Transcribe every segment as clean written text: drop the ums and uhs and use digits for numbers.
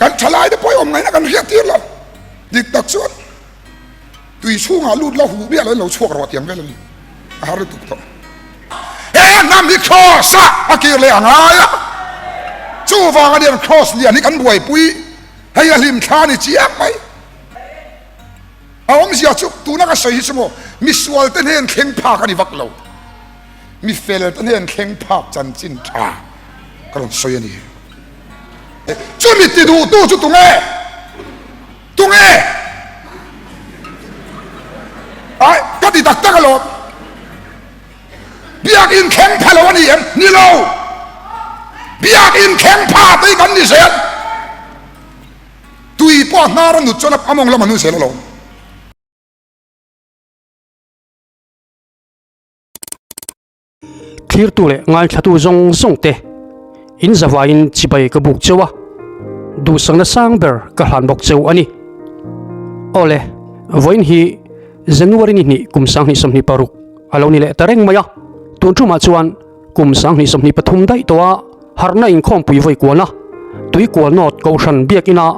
Kan thalai te pawh i awm ngaihna kan hriat tir lo. Dik tak chuan tui chhungah lut la huh miah lo in lo chhuak rawh tiang vel a ni. A har lutuk tawh. He hnam hi Kraws ah a kir leh a ngai a. Chuvang a nian Kraws lian hi kan buaipui. Hei a hlim thla a ni chiang mai. A awmzia chu tuna ka sawi hi chu maw misual te hnen thleng phak a ni vak lo. Mi fel te hnen thleng phak chanchin tha ka rawn sawi a ni. Chumi ti duhtu chu tunge? Tunge? Ai, ka ti tak tak alawm. Biakin thleng pha lo a ni em? Ni lo. Biakin thleng pha te hi kan ni zel. Tui pawh a hnar a nut chuan a mawng lam a nu zel alawm. Thlirtu leh ngaithlatu zawng zawng te in zavaiin chibai ka buk cheu a, duhsakna sang ber ka hlan bawk cheu a ni. Awle, vawiin hi January ni hnih kum 2026 a lo ni leh ta reng mai a, tun tumah chuan kum 2023 daih tawh a harhna inkhawmpui vawi kualna Tuikual North Kohhran Biakina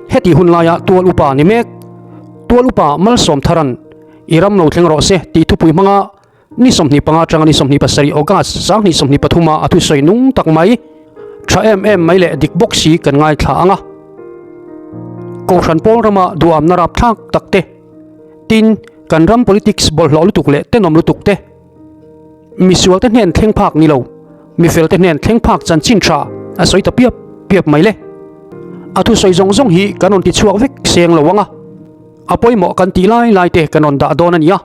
heti hun laia tual upa ni mek, tual upa Malsawm Tharan i ram lo thleng rawh se tih thupui hmanga Ni 25 atanga ni 27 August 2023 a a thusawi nung tak mai, tha em em mai leh dik bawk si kan ngaithla ang a. Kohhran pawl rama duhamna rapthlak tak te, tin kan ram politics bawlhhlawh lutuk leh tenawm lutuk te, misual te hnen thleng phak ni lo, mifel te hnen thleng phak chanchin tha a sawi ta piap piap mai le. A thusawi zawng zawng hi kan rawn ti chhuak vek seng lo ang a, a pawimawh kan tih lai lai te kan rawn dah dawn a ni a.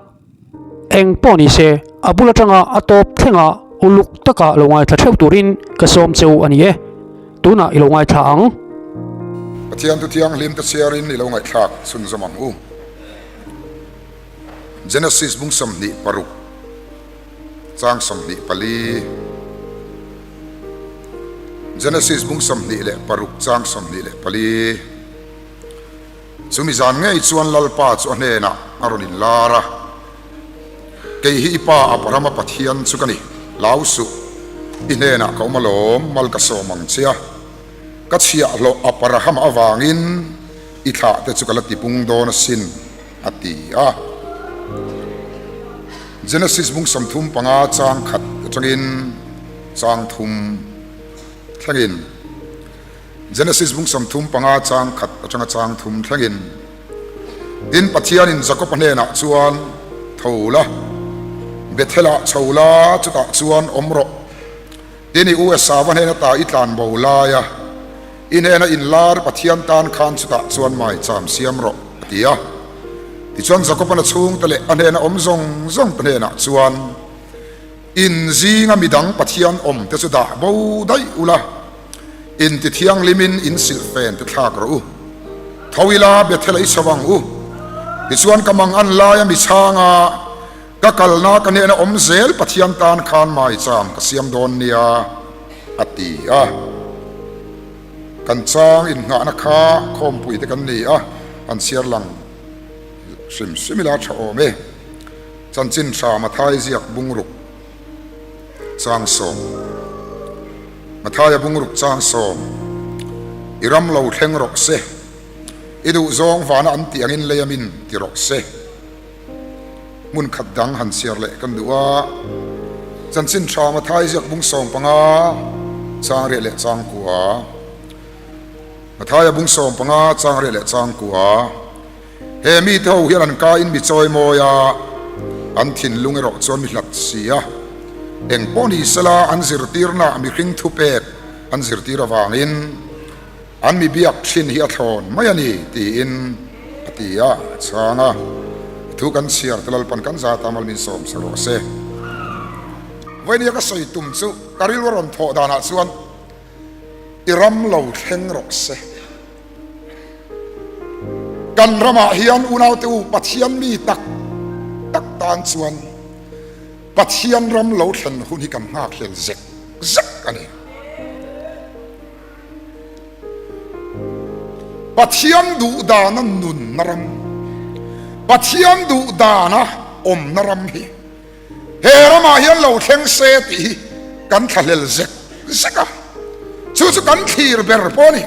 Eng pawh ni se, a bul atanga a tawp thlenga uluk taka lo ngaithla theuh turin ka sawm cheu a ni e. Tunah i lo ngaithla ang. Pathian thu thianghlim te chhiarin i lo ngaihthlak chhunzawm ang u. Genesis bung 26 chang 24 Genesis bung 26 chang 24. Chumi zan ngei chuan Lalpa chu a hnenah a rawn inlar a, Kei hi i pa Abrahama Pathian chu ka ni, hlau suh, i hnenah ka awm alawm, mal ka sawm ang che a, ka chhiahhlawh Abrahama avangin i thlahte chu ka la tipung dawn asin, a ti a. Genesis bung 35 chang khat atangin chang thum thlengin. Genesis bung 35 chang khat atanga chang thum thlengin, Tin, Pathianin Jakob-a hnenah chuan, Tho la, Bethel-ah chho la, chutah chuan awm rawh. Tin, i u Esau-a hnen ata i tlan bo lai a, i hnena inlar Pathian tan khan chutah chuan maicham siam rawh, a ti a. Tichuan Jakob-an a chhungte leh a hnena awm zawng zawngte hnenah chuan, In zinga midang Pathian awmte chu dah bo daih ula, Inti thianghlimin in silhfen te thlak rawh u. Tho ila Bethel a i chho ang u. Tichuan ka mang an lai a mi chhanga ka kalna ka hnena awm zel Pathian tan khan maicham ka siam dawn nia, a ti a. Kan chang innghahna kha khawmpui te kan ni a, an chhiar lang hrim hrim ila tha awm e. Chanchin hra Mathai ziak bungruk. Chang sawm. Mathaia bungruk chang sawm. I ram lo thleng rawh se. I duh zawng vana an tih angin lei amin ti rawh se. Hmun khat dang han chhiar leh kan duh a. Chanchin tha Mathai ziak bung 15 chang riah leh chang kua. Mathaia bung 15 chang riah leh chang kua. He mite ho hian an ka in mi chawi mawi a, an thinlung erawh chuan mi hlat si a. Eng pawh ni sela an zirtirna mihring thupek an zirtir avangin an mi biak thin hi a thlawn mai a ni tiin a ti a, a chhang a. Thu kan chhiar te Lalpan kan zat a malmin sawm sa rawh se. Vawinia ka sawi tum chu ka rilru a rawn thawh danah chuan i ram lo thleng rawh se. Kan ramah hian unaute u Pathian mi tak tak tan chuan Pathian ram lo thlen hun hi kan nghak hlel zek zek a ni. Pathian duh dana nunna ram, Pathian duh dana awmna ram hi he ramah hian lo thleng se tih hi kan thlahlel zek zek a, chu chu kan thlir ber pawh a ni.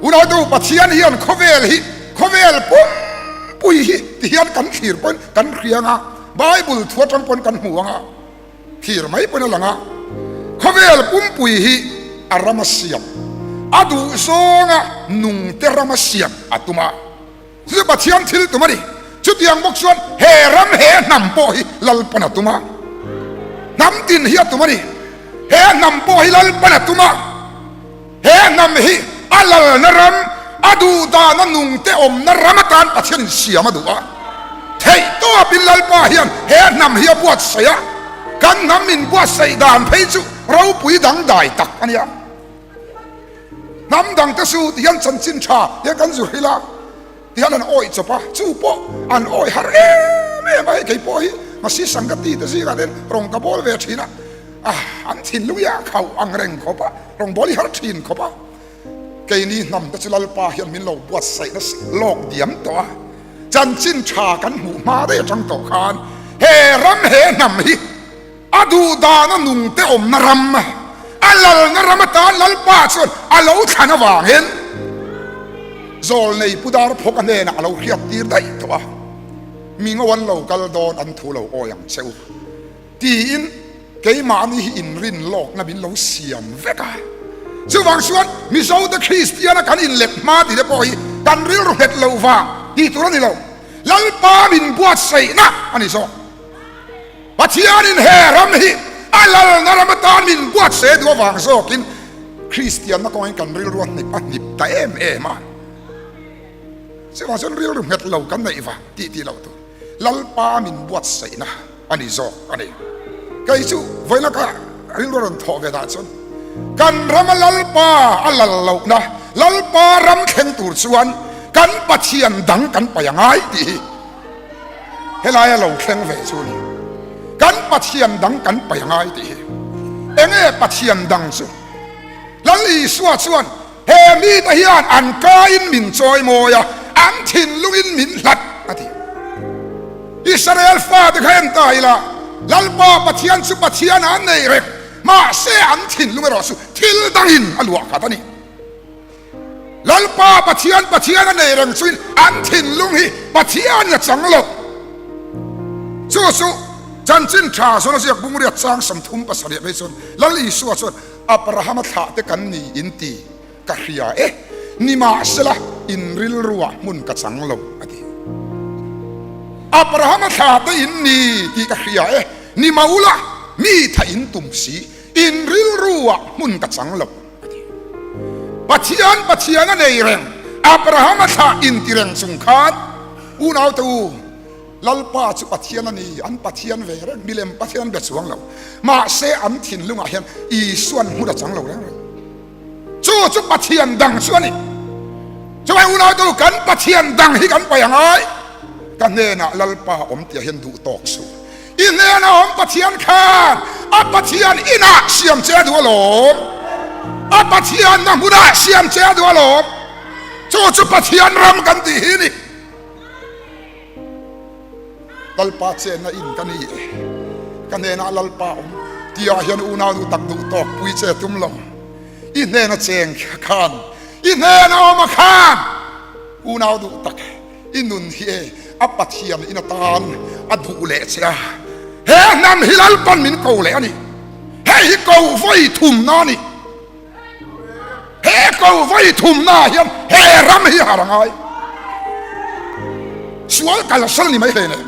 Unautu Pathian hian khawvel hi, khawvel pumpui hi ti hian kan thlir pawhin kan hria anga, Bible thu atang pawhin kan hmu anga, thlir mai pawhin a lang a, khawvel pumpui hi a rama siam, a duh zawnga nungte rama siam a tum a. Chu chu Pathian thil tum a ni. Chutiang bawk chuan he ram he hnam pawh hi Lalpan a tum a. Hnam tin hi a tum a ni. He hnam pawh hi Lalpan a tum a. He hnam hi a lalna ram, a duhdana nungte awmna ram atan Pathianin siam a duh a. Theih tawpin Lalpa hian he hnam hi a buatsaih a. Kan hnam inbuatsaih dan phei chu ropui dangdai tak a nia. Hnam dangte chu ti hian chanchin tha hian kan zu hrilh a, ti hian an awih chawp a, chu pawh an awih har em em a, hei kei pawh hi Masi Sangati te zingah te rawng ka bawl ve thin a, ah an thinlung hi a khauh ang reng khawp a, rawng bawl hi har thin khawp a, keini hnam te chu Lalpa hian min lo buatsaih nasa lawk diam tawh a, chanchin tha kan hmuh hma daih atang tawh khan he ram he hnam hi A duhdana nungte awmna ram, a lalna ram atan Lalpa chuan a lo thlan avangin Zawlnei Pu Darphawka hnenah a lo hriattir daih tawh a, Mi ngo an lo kal dawn an thu lo awi ang che u tiin keimahni hi inrin lawkna min lo siam vek a. Chuvang chuan Mizote Kristiana kan inlet hma tih te pawh hi kan rilru nghet lo vang tih tur a ni lo, Lalpa min buatsaihna a ni zawk. Pathianin he ram hi a lalna ram atan min buatse duh avang zawkin Kristianna kawngin kan rilru a hnip a hnip ta em em a. Chuvang chuan rilru nghet lo kan neih va tih tih loh tur Lalpa min buatsaihna a ni zawk a ni. Kei chu vawiin ka rilru a rawn thawh ve dah chuan kan rama Lalpa a lal lohna Lalpa ram thleng tur chuan kan Pathian dang kan paih a ngai tih hi Helaia lo thleng ve chu ni. Kan Pathian dang kan paih a ngai tih hi. Enge Pathian dang chu? Lal Isua chuan he mite hian an kaiin min chawi mawi a, an thinlungin min hlat a ti. Israel fate kha en ta ila, Lalpa Pathian chu Pathian an nei reng, mahse an thinlung erawh chu thil dangin a luah khat a ni. Lalpa Pathian Pathian a nei reng chuin an thinlung hi Pathianin a chang lo. Chu chu chanchin tha zawn a ziak bungriat chang 37 phei chuan Lal Isua chuan Abrahama thlah te kan ni in ti ka hria e, nimahsela in rilruah hmun ka chang lo a ti. Abrahama thlah te in ni tih ka hria e, nimahula mi tha in tum si, in rilruah hmun ka chang lo. A ti. Pathian Pathian a nei reng, Abraham a thlah inti reng chung khan, Unaute u, Lalpa chu Pathian a ni, an Pathian ve reng, milem Pathian an be chuang lo. Mahse an thinlungah hian Isuan hmun a chang lo reng reng. Chu chu Pathian dang chu a ni. Chuvai unaute u, kan Pathian dang hi kan paih a ngai. Ka hnenah Lalpa awm tih ah hian duh tawk suh. I hnena awm Pathian khan a Pathian inah siam che a duh alawm. A Pathianna hmunah siam che a duh alawm. Chu chu Pathian ram kan tih hi ni. Lalpa chenna in ka ni e. Ka hnenah Lalpa awm tihah hian unau duh tak duh tawk pui che tum lo. I hnena cheng khan, i hnena awm a khan unau duh tak. I nun hi e a Pathian in atan a duh leh che a, he hnam hi Lalpan min ko leh a ni. Hei hi ko vawi thumna a ni. He ko vawi thumna ah hian he ram hi har a ngai. Sual kalsan ni mai hlei nem,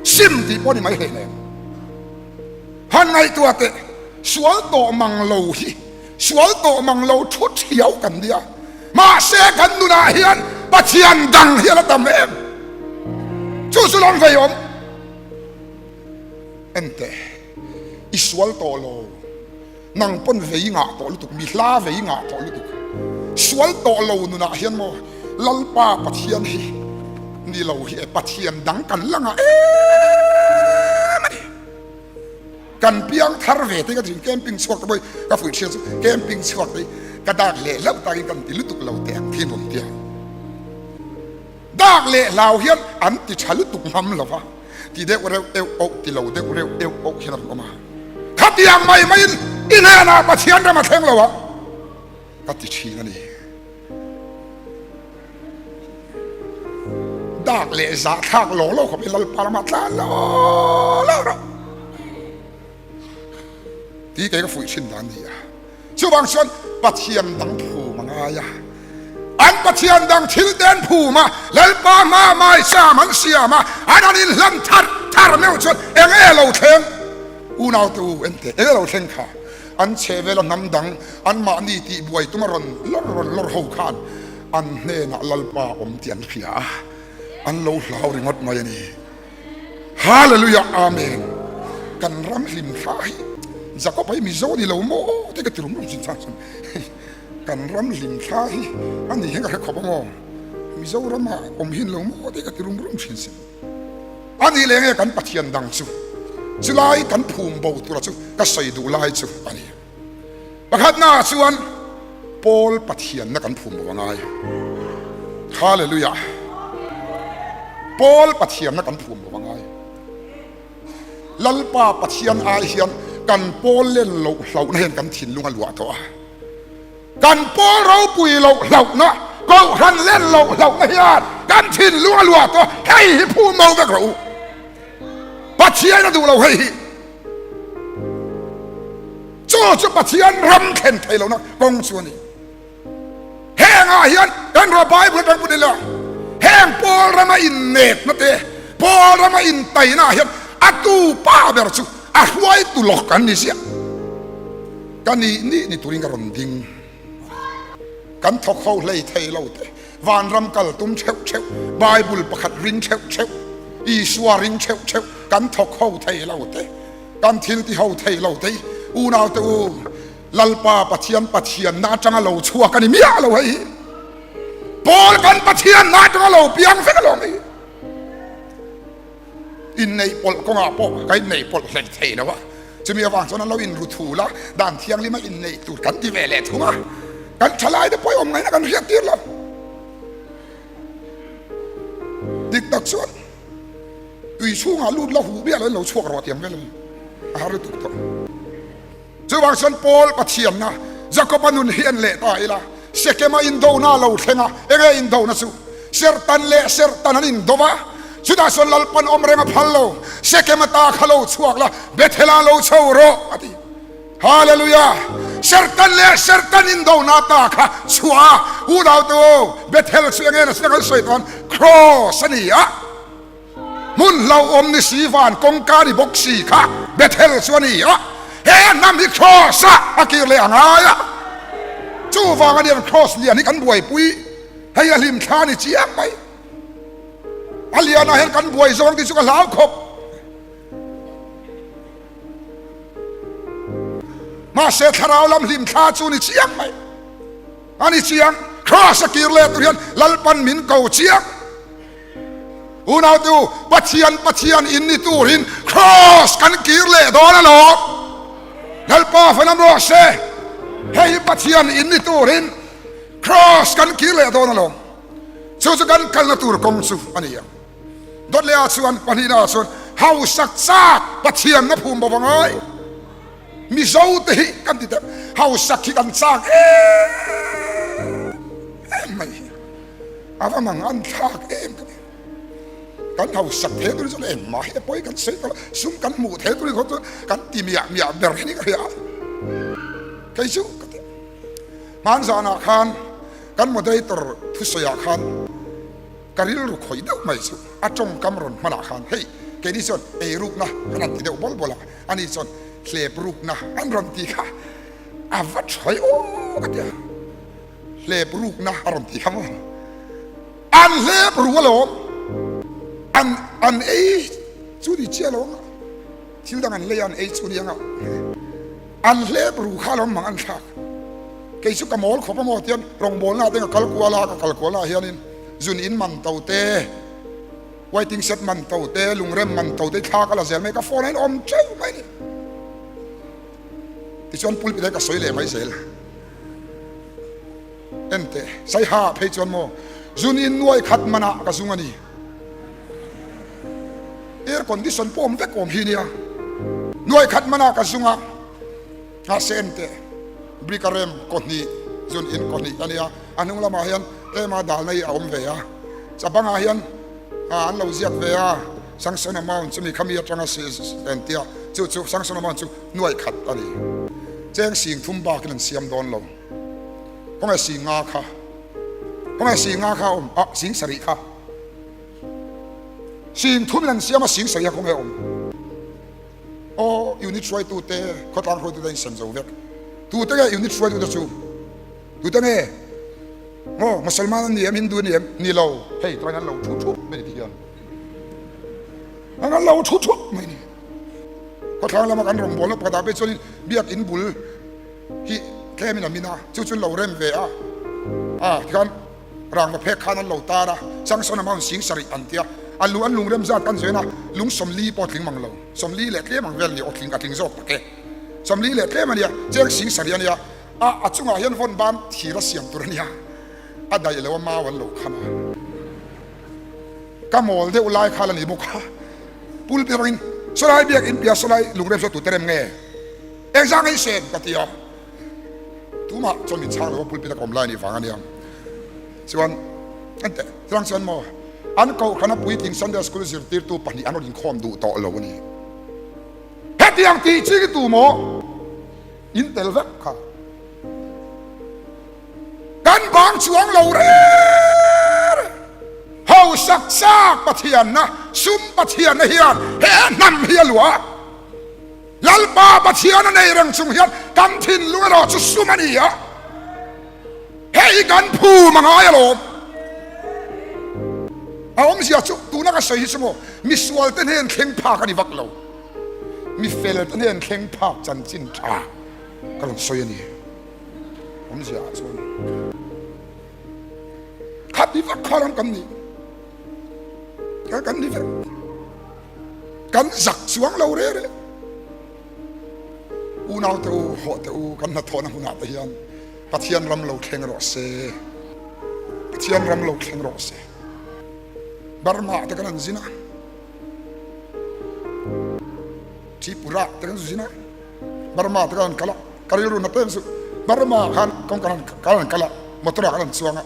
sim tih pawh ni mai hlei nem. Han ngaihtuah teh, sual tawh mang lo hi Sual tawh mang lo thu thiau kan nia. Mahse kan nunah hian Pathian dang hi a la tam em? Chu chu lo vei awm. Enteh, i sual tawh lo. Nang pawn vei ngah tawh lutuk, mi hla vei ngah tawh lutuk. Sual tawh lo nunah hian maw Lalpa Pathian hi ni lo hi e Pathian dang kan la ngah em a ni. Kan piang thar ve te ka thin camping chhuak te pawh ka fuih thian chu camping chhuak te ka dak leh hlauh takin kan ti lutuk lo teh ang thin rawn tia. Dak leh hlau hian an ti tha lutuk ngam lo va, ti deuh reuh euh oh ti lo deuh reuh euh oh hian a rawn awm a. Khatiang mai maiin i hnenah Pathian ram a thleng lo a ka ti thin a ni. dak leh zahthlak law law khawp in Lalpa lamah tlan law law rawh. Ti kei ka fuih thin dan ni a. Chuvang chuan Pathian dang phum a ngai a. An Pathian dang thil te an phum a, Lalpa hma maisam an siam a, an han inhlan thar thar meuh chuan eng nge lo thleng? Unaute u en teh, eng nge lo thleng kha? An chhehvela hnam dang anmahni tihbuai tuma rawn lawr rawn lawr ho khan an hnenah Lalpa awm tih an hria a, an lo hlau ringawt mai a ni. Hallelujah Amen Kan ram hlim thla hi Jacob hi Mizo ni lo maw te ka ti rum rum thin chang chuan kan ram hlim thla hi a ni hian ka hre khawp ang aw Mizoram ah awm hin lo maw te ka ti rum rum thin sin a nih leh nge kan Pathian dang chu chulai kan phum bo tura chu ka sawi duh lai chu a ni. Pakhatnaah chuan Paul Pathianna kan phum bo angai. Hallelujah! Paul Pathianna kan phum bo angai. Lalpa Pathian ai hian kan Paul len loh hlauhna hian kan thinlung a luah tawh a. Kan Paul ropui loh hlauhna, Kohhran len loh hlauhna hian kan thinlung a luah tawh a. Hei hi phum bo vek rawh u. Pathian a duh lo hei hi. Chu chu Pathian ram thlen thei lohna kawng chu a ni. Hengah hian kan rawh Bible atang pawh ni lo, heng Paul rama innekna te, Paul rama intaina ah hian a tu pa ber chu a hruaitu lawk an ni ziah. Ka nih nih ni turin ka rawn ding. Kan thawk ho hlei thei lo te, vanram kal tum theuh theuh, Bible pakhat ring theuh theuh, Isua ring theuh theuh kan thawk ho thei lo te, kan thil ti ho thei lo te unau te u Lalpa Pathian Pathianna atanga lo chhuak a ni miah lo hei hi. Paul kan Pathianna atanga lo piang vek alawm hei hi. Inneih pawlh kawngah pawh ka inneih pawlh hlei thei lo a, chumi avang chuan an lo inru thul a, dan thianghlim a inneih tur kan ti ve leh thung a, kan thalai te pawh i awm ngaihna kan hriat tir lo. Dik tak chuan tui chhungah lut la huh miah lo in lo chhuak rawh tiang vel a ni, a har lutuk tawh. Chuvang chuan Paul Pathianna Jakoba nun hi en leh ta ila, Sekema indona a lo thleng a, enge indona chu? Serhtan leh serhtan an indo va, chutah chuan Lalpan awm reng a phal lo, Sekema ta kha lo chhuak la, Bethel-ah lo chho rawh a ti. Hallelujah! Serhtan leh serhtan indona ta kha chhuah a, unaute u, Bethel chu enge nasa kan sawi tawn, Cross a ni a. Hmun hlauhawm ni si van kawngka ni bawk si kha Bethel chu a ni a, he hnam hi Cross ah a kir leh a ngai a, chuvang a nian Cross lian hi kan buaipui, hei a hlim thla ni chiang mai, a lianah hian kan buai zawng tih chu ka hlau khawp. Mahse thlarau lam hlim thla chu ni chiang mai. A ni chiang, Cross a kir leh tur hian Lalpan min ko chiang. Unautu, Pathian Pathian in ni turin Cross kan kir leh dawn alawm. Lalpa fanam rawh se. Hei hi Pathian in ni turin Cross kan kir leh dawn alawm. Chu chu kan kalna tur kawng chu a ni ang. Dawt leh ah chuan pahnihna ah chuan hausak chak Pathian na phum bo va ngai. Mizo te hi kan ti teh hausak hi kan chak em em mai hi. A va mang an thlak em ka ti. Kan hausak the tur chuan engmah hi pawi kan sawi tawh lo, sum kan hmuh the tur hi chuan kan ti miah miah ber hi ni ka hria a. Kei chu ka ti. Hman zanah khan kan moderator thusawiah khan ka rilru khawih deuh mai chu a tawngkam rawn hmanah khan hei keini chuan eirukna kan han ti deuh bawl bawl a, ani chuan hlep rukna an rawn ti kha a va thawi aw ka ti a. Hlep rukna a rawn ti kha maw? An hlep ru alawm. An an ei chu ni chiah lo anga thil dang an lei a an ei chu ni anga an hlep ru kha alawm mang an thlak. Kei chu ka mawl khawp a maw tian rawngbawlna te ka kal kual a ka kal kual ah hianin zun in man to te waiting shed man to te lungrem man to te thla ka la zel mai ka phone ah hian awm teuh mai ni. Tichuan pulpit ah hian ka sawi leh mai zel. En teh, Saiha phei chuan maw zun in nuai khat manah ka zung a ni. Air condition pawh awm vek awm hi nia. Nuai khat manah ka zung a, mahse en teh, brick a rem kaw hnih, zun in kaw hnih a nia. A hnung lamah hian tlema dalna hi a awm ve a, chabangah hian. A an lo ziak ve a, sanction amount chumi khami atanga an tia, chu chu sanction amount chu nuai khat a ni. Cheng sing thum bakin an siam dawn lo. Khawngaih sing nga kha, khawngaih sing nga kha a awm, ah sing sarih kha. Sing thumin an siam a, sing sarih a khawngaih a awm. Aw unit hruaitute, khawtlang hruaitute a insem zo vek. Tute nge unit hruaitute chu? Tute nge? Maw Musalman an ni em, Hindu an ni em? Ni lo, hei tlaiin an lo thu thup mai ni ti hian. An lo thu thup mai ni. Khawthlang lama kan rawngbawlna pakhatah phei chuanin biak in bul hi tlemin a min a, chu chu an lo rem ve a. A tikhan rangva phek khan an lo tar a, Junction amount sing sarih an tia, a lu an lungrem zat kan zen a, lung 40 pawh a tling mang lo, 40 leh tlem ang vel ni aw tling a tling zawk tak e. 40 leh tlem a nia, cheng sing sarih a nia. A a chungah hian vawn ban thir a siam tur a nia, a daih lo a mau an lo kham a, ka mawl deuh lai kha la ni bawk a, pulpit atangin sawlai biak in piah sawlai lungrem saw tute rem nge engzah nge i sen ka ti a, tumah chuan min chhang lo a pulpit a ka awm lai a nih vang a nia, chuan an teh chuang chuan maw an kohhran a puitling Sunday school zirtirtu pahnih an rawn inkhawm duh tawh lo a ni, hetiang tih ching i tu maw? In tel vek kha kan bang chuang lo reng reng. Hausak chak Pathianna, sum Pathianna hian he hnam hi a luah a. Lalpa Pathian a nei reng chung hian kan thinlung erawh chu sum a ni a. Hei hi kan phum a ngai alawm. A awmzia chu tuna ka sawi hi chu maw misualte hnen thleng phak a ni vak lo. Mi fel te hnen thleng phak chanchin tha ka rawn sawi a ni. Awmzia ah chuan khati vak kha ram kan ni kha kan ni vek kan zak chuang lo re re unau te u hawh te u kan hnathawhna hmunah te hian Pathian ram lo thleng rawh se Pathian ram lo thleng rawh se Burma te kan an zin a Tripura te kan zin a, Burma te kan kal a, ka rilru na pem chu Burma khan kawng kan kan kal a, motor ah kan han chuang a,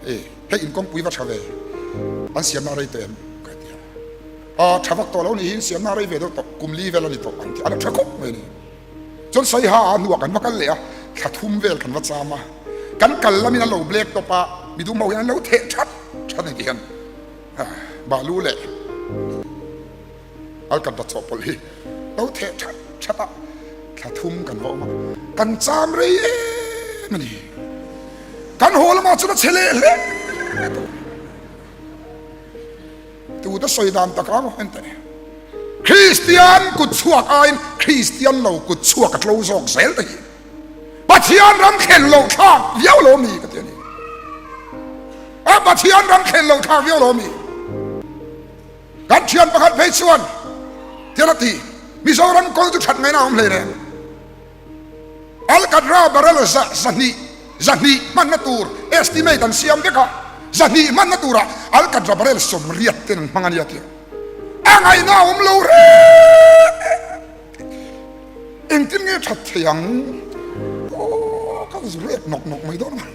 e hei in kawngpui va tha ve, an siamna a rei tawh em ka ti a, a tha vak tawh lo ni hi in siamna a rei ve deuh tawh, kum li vel a ni tawh an ti a, a tha khawp mai a ni. Chuan Saiha ah hnuah kan va kal leh a, thla thum vel kan va cham a, kan kal lamin an lo black tawp a, midum ho hian an lo theh that that a ni ti hian. Balu leh Alkatra chawhpawlh hi lo theh that that a, thla thum kan va awm a, kan cham rei em a ni. Kan haw lamah chuan a che leh hle tawh. Tute sawi dan tak ang en teh. Kristian kut chhuak aiin Kristian lo kut chhuak a tlo zawk zel te hi Pathian ram thlen loh thlak viau lo mi ka ti a ni. A Pathian ram thlen loh thlak viau lo mi. Kan thian pakhat phei chuan tian a ti, Mizoram kawng chu that ngaihna a awm hlei reng. Alkatra barrel 200, 200 hmanna tur estimate an siam vek a, 200 hmanna turah Alkatra barrel 80 ten an hmang a nia tia a ngaihna a awm lo reng. Engtin nge that thei ang? Aw, ka rek nawk nawk mai dawn a.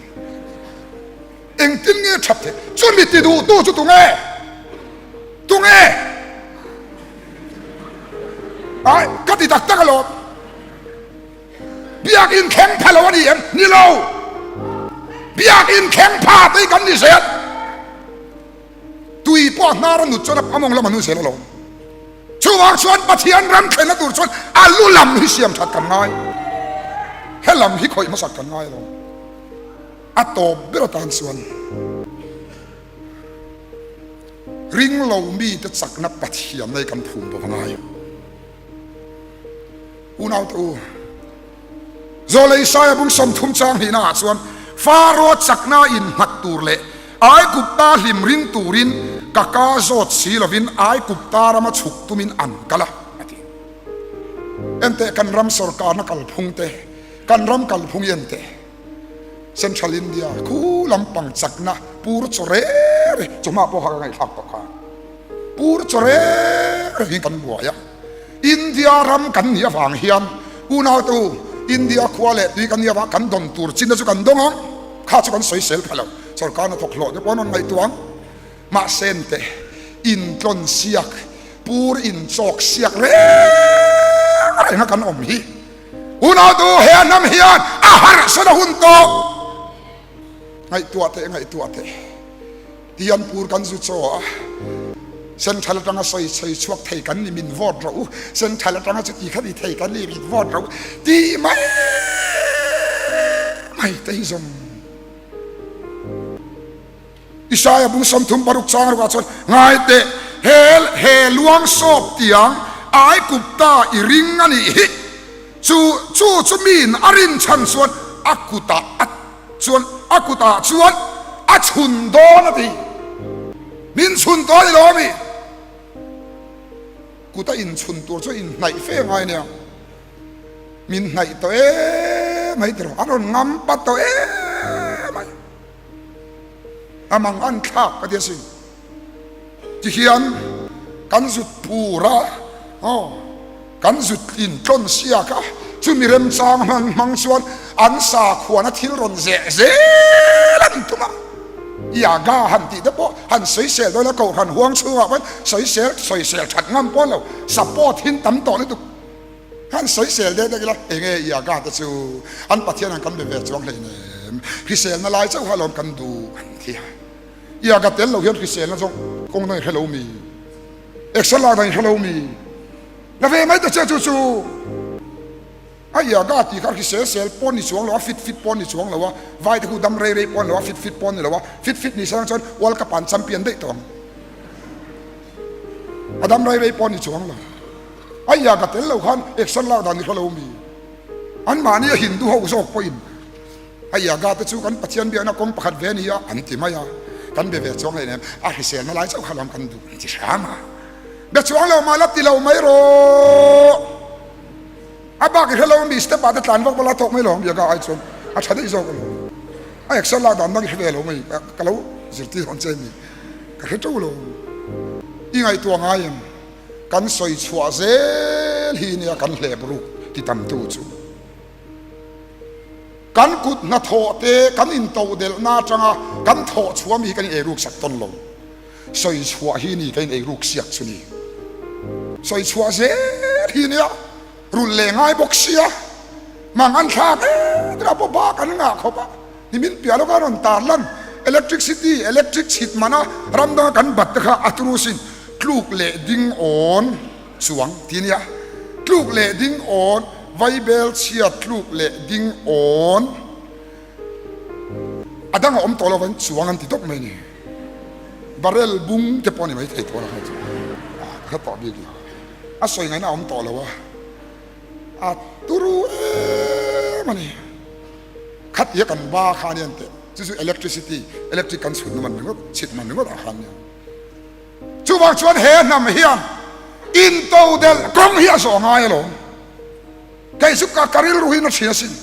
Engtin nge that thei? Chumi ti duhtu chu tunge? Tunge? Ai, ka ti tak tak alawm. Biakin thleng pha lo a ni em? Ni lo. Biakin thleng pha te kan ni zel. Tui pawh a hnar a nut chuan a mawng lam a nu zel alawm. Chuvang chuan Pathian ram thlenna tur chuan a lu lam hi siam that kan ngai. He lam hi khawih hmasak kan ngai alawm. A tawp ber atan chuan ring lo mite chakna Pathian nei kan phum bawk a ngai. Unaute u, Zawlei Saia bung 30 chang hnihna ah chuan Faro chakna innghat tur leh Aigupta hlim ring turin ka ka zawt si lovin Aigupta rama chhuk tumin an kal a, a ti. Enteh kan ram sorkarna kalphung te, kan ram kalphung hi enteh. Central India khu lampang chakna pur chaw reng reng, chawhma pawh kha ka ngaihthlak tawh kha, pur chaw reng rengin kan buai a. India ram kan nih avang hian unaute u, India khua leh tui kan nih avang kan dawn tur chinna chu kan dawng ang, kha chu kan sawisel pha lo, sorkar hnathawk hlawh te pawh an rawn ngaihtuah ang. Mahse enteh. Intlawn siak, pur inchawk siak reng renga kan awm hi. Unautu he hnam hian a harhsan a hun tawh. Ngaihtuah teh, ngaihtuah teh. Tian pur kan zu chaw a, Central atanga sawi sawi chhuak thei kan ni min vote rawh u, Central atanga chuti kha ni thei kan ni min vote rawh u tih mai mai te hi zawng. Isaia bung 36 chang rukah chuan ngai teh he he luang sawp tiang Aigupta i ring a nih hi, chu chu chu miin a rin chhan chuan a kutah a Chuan a kutah chuan a chhun dawn a ti. Min chhun tawh a ni lo a mi? Kut a inchhun tur chu inhnaih fe ngai nia. Min hnaih tawh em mai tiraw? An rawn ngam pat tawh em mai. A mang an thlak ka ti asin. Tihian kan zut pur a, aw, kan zut intlawn siak a, chumi remchang hman hmang chuan an sakhuana thil rawn zeh zel an tum a. Yaga han tih te pawh han sawisel dawn a, kohhran huang chhungah pawhin sawisel sawisel that ngam pawh lo, support hin tam tawh lutuk. Han sawisel deuh deuh ila, enge Yaga te chu an Pathian ang kan be ve chuang hleinem, hriselna lai chauh kha alawm kan duh an ti a. Ia ka tel lo hian hriselna zawng kawng dang i hre lo mi? Exer lak dang i hre lo mi? La ve mai ta che chu chu a ia ka tih kha hrisel sel pawn ni chuang lo a, fit fit pawn ni chuang lo a, vai te khu dam rei rei pawn lo a, fit fit pawn ni lo a, fit fit ni se chuan World Cup ah an champion daih tawh ang. A dam rei rei pawn ni chuang lo. A ia ka tel lo khan exer lak dan i hre lo mi? Anmahni a Hindu ho zawk pawhin A Yaga te chu kan Pathian biakna kawng pakhat ve a ni a, an ti mai a. Kan be ve chuang hleinem, a hriselna lai chauh kha lawm kan duh an ti hram a. Be chuang lo mah la ti lo mai rawh. A bak i hre lo mi step ah te tlan vak bawla tawk mai lo Yaga ai chuan a tha daih zawk alawm. A exer lak dan dang i hre ve lo mai, ka lo zirtir hawn che mi ka hre teuh lo. I ngaihtuah ngai em? Kan sawi chhuah zel hi nia kan hlep ruk ti tamtu chu. Kan kut hnathawh te kan intodelhna atanga kan thawh chhuah mi hi kan in eiruk sak tawn lo. Sawi chhuah hi ni kan in eiruk siak chu ni. Sawi chhuah zel hi nia rulh leh ngai bawk sia. Mang an thlak em em a pawh bak an ngah khawp a. Nimin piah lawka rawn tar lan electricity, electric chhit mana ram danga kan bat te kha a turu sin tluk leh ding awn. Chuang ti nia. Tluk leh ding awn, vaibel chhia tluk leh ding awn. A dang a awm tawh lo vang chuang an ti dawp mai ni. Barrel bung te pawh a ni mai thei tawh lo kha chu. A ka hre tawh bik lo. A sawi ngaihna a awm tawh lo a. A turu em a ni. Khatia kan ba kha anian teh. Chu chu electricity, electric kan chhutna man ringawt, chhit man ringawt ah khan nia. Chuvang chuan he hnam hian intodelh kawng hi a zawh ngai alawm. Kei chu ka ka rilru hi na thin asin.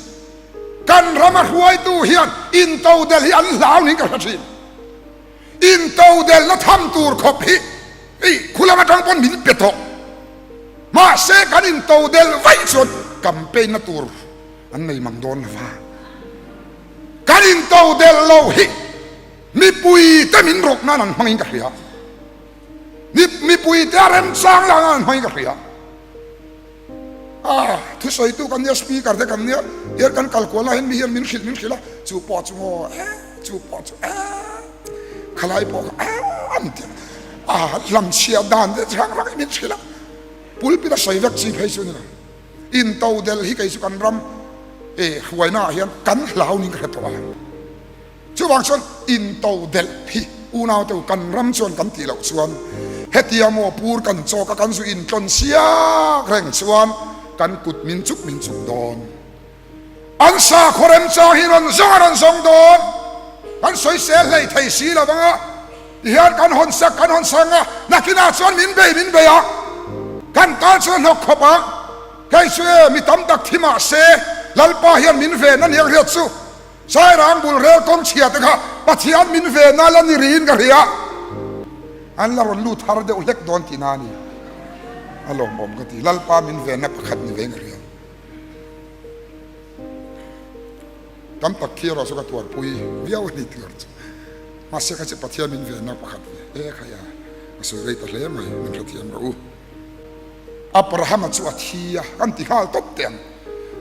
Kan rama hruaitu hian intodelh hi an hlau niin ka hre thin. Intodelhna tham tur khawp hi i khulam atang pawn min pe tawh. Mahse kan intodelh vaih chuan campaign na tur an nei mang dawn lova. Kan intodelh lo hi Mipui te min rawk nan an hmangin ka hria. Mipui te a remchang lah nan an hmangin ka hria. Ah, thusawitu kan nia, speaker te kan nia, hian kan kal kual lah hian mi hian min hrilh min hrilh a, chu pawh chu maw, eh, chu pawh chu, eh, khalai pawh kha, eh, an ti a. Ah, hlamchhiah dan te hrang hrang hi min hrilh a. Pulpit a sawi vek chi phei chu ni lo. Intodelh hi kei chu kan ram, eh, hruaina ah hian kan hlau niin ka hre tawh a. Chuvang chuan intodelh hi unaute u kan ram chuan kan tih loh chuan hetia maw pur kan chawk a kan zu intlawn siak reng chuan kan kut min chuk min chuk dawn. An sakhaw remchang hi rawn zawng a rawn zawng dawn. Kan sawisel hlei thei si lo vang a, tihian kan hawn sak kan hawn sang a, nakinah chuan min bei min bei a, kan tan chuan hnawk khawp ang. Hei chu e mi tam tak thi mah se Lalpa hian min ven a niang hriat chu. Sairang bul rel kawng chhia te kha Pathian min ve na la ni riin ka hria. An la rawn lut har deuh hlek dawn tihna a ni. A lawmawm ka ti. Lalpa min ve na pakhat ni vein ka hria. Tam tak khi erawh chu ka tuarpui viau a ni tih erawh chu. Mahse kha chu Pathian min ve na pakhat ve e kha ia. Ka sawi rei ta hle mai, min hrethiam rawh u. Abrahama chu a thi a, kan ti nghal tawp teh ang.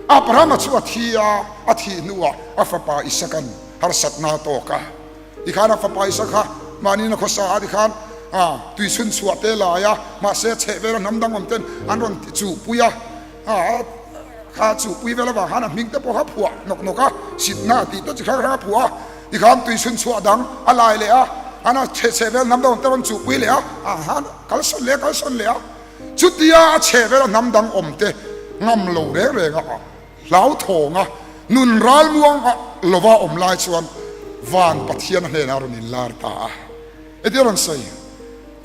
Abrahama chu a thi a, a thih hnuah a fapa Isaka'n harsatna a tawk a. Tikhan a fapa Isaka kha mahniin a khawsa a, tikhan tui chhun chhuah te lai a, mahse chhehvela hnam dang awm ten an rawn chuhpui a. Kha chuhpui vel avang khan a hming te pawh kha phuah nawk nawk a, sitna tih te chi hrang hrang a phuah a, tikhan tui chhun chhuah dang a lai leh a, an a chheh vel hnam dang awm te rawn chuhpui leh a, ah khan kal sawn leh a kal sawn leh a, chutia a chheh vela hnam dang awm te ngam lo reng reng a hlauthawng a, nun ralmuang a lova awm lai chuan van Pathian a hnenah a rawn inlar ta a, heti a rawn sawi,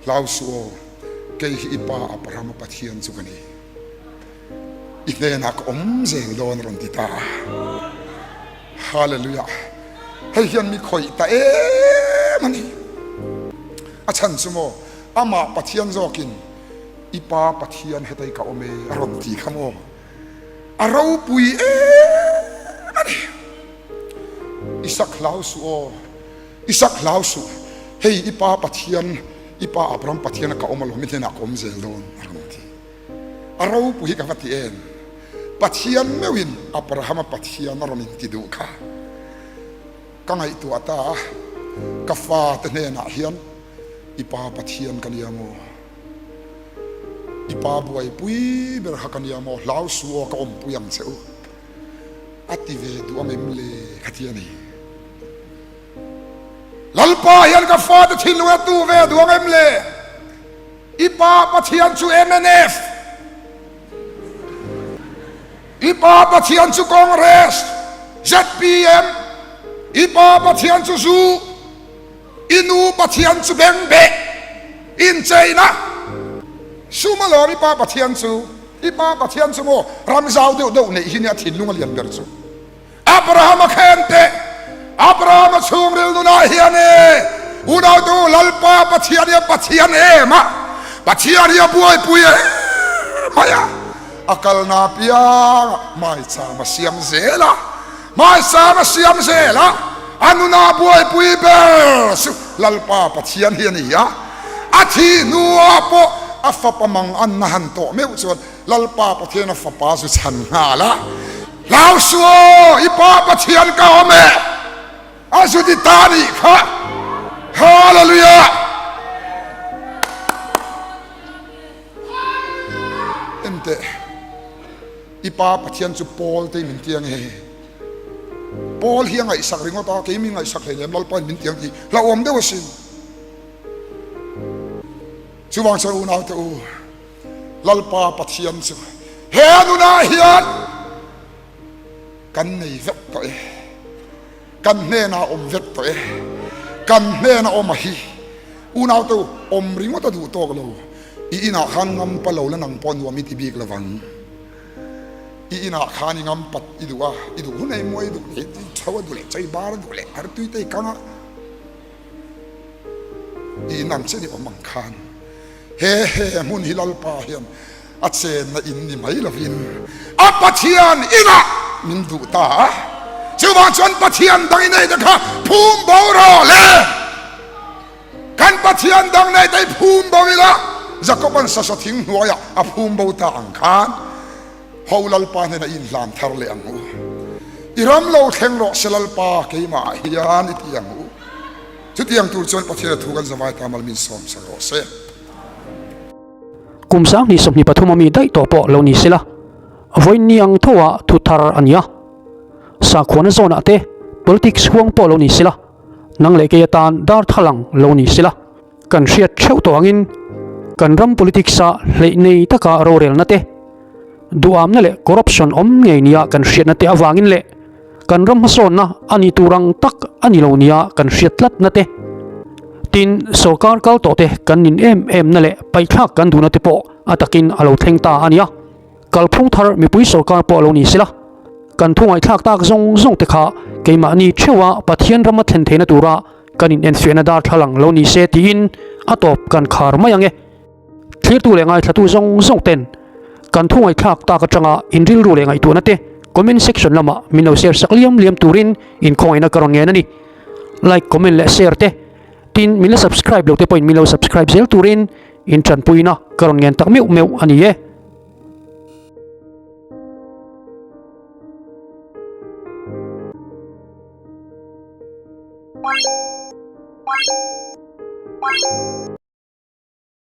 Hlau suh aw, kei hi i pa Abrahama Pathian chu ka ni. I hnenah ka awm zel dawn a rawn ti ta a. Hallelujah! Hei hian mi khawih ta em a ni. A chhan chu maw, amah Pathian zawkin i Pa Pathian hetei ka awm e a rawn ti kha maw? A ropui em a ni. I sak hlau suh aw, i sak hlau suh. Hei i Pa Pathian, i Pa Abraham Pathian a ka awm alawm, i hnenah ka awm zel dawn a rawn ti. A ropui hi ka va ti em? Pathian meuhin Abrahama Pathian a rawn inti duh kha ka ngaihtuah ta a, ka fate hnenah hian i pa Pathian ka nia maw? I pa buaipui ber kha ka nia maw? Hlau su aw ka awmpui ang che u a ti ve duh ang em le? Ka ti a ni. Lalpa hian ka fate thinlung a tu ve duh ang em le? I pa Pathian chu mnf, I pa Pathian chu Congress, zpm, I pa Pathian chu zu, I nu Pathian chu bengbeh, incheina, sum alawm I pa Pathian chu, I pa Pathian chu maw ram zau deuh deuh neih hi nia thinlung a lian ber chu. Abrahama khen teh, Abrahama chhungril nunah hian e, unautu Lalpa Pathian hi a Pathian em a, Pathian hi a buaipui em mai a, a kalna apiangah hmaicham a siam zel a, hmaicham a siam zel a, a nunah buaipui ber chu Lalpa Pathian hi a ni a, a thih hnuah pawh a fapa mang anna han tawh meuh chuan Lalpa Pathian a fapa zu chhan nghal a, Hlau suh aw, i pa Pathian ka awm e, a zu ti ta nih kha. Hallelujah! Enteh, i pa Pathian chu Paul te min ti ang e. Paul hi a ngaihsak ringawt a, kei min ngaihsak hlei lem Lalpa in min ti ang tih hlauhawm deuh asin. Chuvang chuan unaute u, Lalpa Pathian chu he nunah hian kan nei vek tawh e, kan hnenah awm vek tawh e, kan hnena awm a hi unaute u awm ringawt a duh tawk lo, i inah khan ngampa lo la nang pawh nuam i ti bik lovang, i inah khan i ngampat i duh a, i duh hun ei mawi duh leh i tho a duh leh chei bar a duh leh artui te i kang a, i in ang chiah ni awm ang khan. He he hmun hi Lalpa hian a chenna in ni mai lovin a Pathian inah min duh ta a, chuvang chuan Pathian dang i nei te kha phum bo rawh le. Kan Pathian dang nei te hi phum bo ila, Jakoban sasa thing hnuaiah a phum bo ta ang khan ho Lalpa hnenah i inhlan thar leh ang u. I ram lo thleng rawh se Lalpa keimah hian i ti ang u. Chutiang tur chuan Pathian a thu kan zavai ta mal min sawm sak rawh se. Kum 2023 a mi daih tawh pawh lo ni sela, vawiin ni ang tho ah thu thar a ni a. Sakhuana zawnah te politics huang pawh lo ni sela, nang leh kei atan darthlalang lo ni sela. Kan hriat theuh tawh angin kan ram politics ah hleih nei taka rorelna te, duhamna leh corruption awm ngei nia kan hriatna te avangin leh kan ram hmasawnna a nih tur ang tak a ni lo nia kan hriat tlatna te, tin sorkar kal tawh te kan nin em em na leh paihthlak kan duhna te pawh a takin a lo thleng ta a nia. Kalphung thar mipui sorkar pawh a lo ni sela, kan thu ngaihthlak tak zawng zawng te kha keimahni theuha Pathian rama thlen theihna tura kan in enfiahna darthlalang lo ni se tiin a tawp kan khar mai ang e. Thlirtu leh ngaithlatu zawng zawng ten kan thu ngaihthlak tak atanga in rilru leh ngaihtuahna te comment section lamah min lo share sak liam liam turin in khawngaihna ka rawn ngen a ni. Like, comment leh share te. Tin, min la subscribe lo te pawhin min lo subscribe zel turin in tanpuina ka rawn ngen tak meuh meuh a ni e.